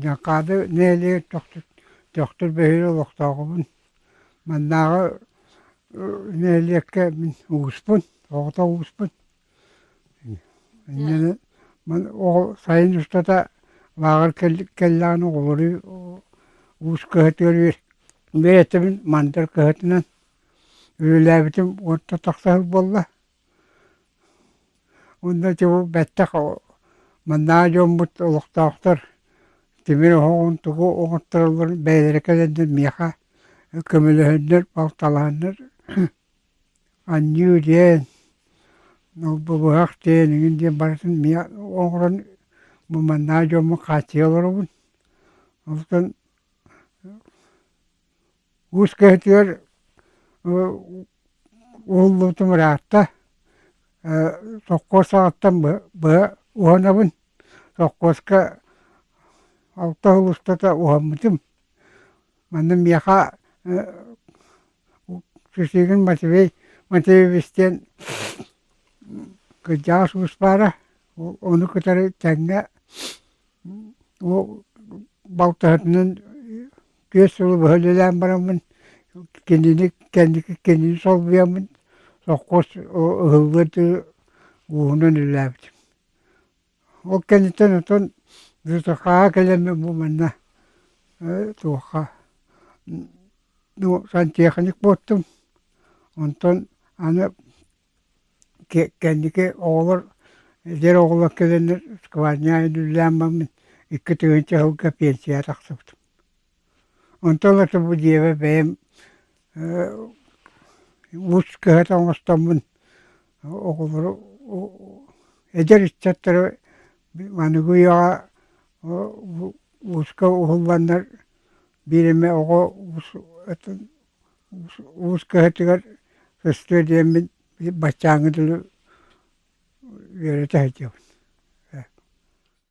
Дьаҥхаады нэһилиэгэр Төхтүр Төхтүр бөһүөлэ олохтооҕубун. Маннааҕы нэһилиэккэ мин ууспун, оҕото ууспун. Инньэ оҕо сайын устата лааҕыр кэллэҕинэ оҕолору уус кыһатыгар үөрэтэбин, мандар кыһатынан үлэлээбитим уонта тахса сыл буолла. Уонна ити бэттэх маннааҕы дьоммут олохтоохтор тимир оһоҕун тугу оҥоттороллорун бэйэлэрэ кэлэннэр миэхэ көмөлөһөннөр, балталааннар анньыы диэн, быһах диэн эҥин диэн барытын миэ оҥорон бу маннааҕы дьоммун хааччыйа олоробун. Онтон Уус кыһатыгар уһуллубутум ыраатта, сопхуос саҕаттан быһа уһанабын. Сопхуоска алта сыл устата уһаммытым. Манна миэхэ Сысыыгын Матвей Матвеевич диэн кырдьаҕас уус баара. Ону кытары тэҥҥэ балтаһытынан түөрт сылы быһа үлэлээн бараммын кинини кэнники кинини солбуйаммын сопхуос ыһыллыар дылы ууһунан үлэлээбитим. Ол кэнниттэн оттон ДТХ-ҕа кэлэммин бу манна туохха ну сантехник буолтум. Онтон аны Кэнники оҕолор, эдэр оҕолор кэлэннэр скважина үлэлээн бараммын 2000 сылга пенсияҕа тахсыбытым. Онтон ылата бу дьиэбэр бэйэм уус кыһата оҥостоммун оҕолору эдэр ыччаттары аныгы үйэҕэ ууска уһулланнар биир эмэ оҕо уус кыһатыгар сыстыа диэммин баччааҥҥы дылы үөрэтэ сылдьабын.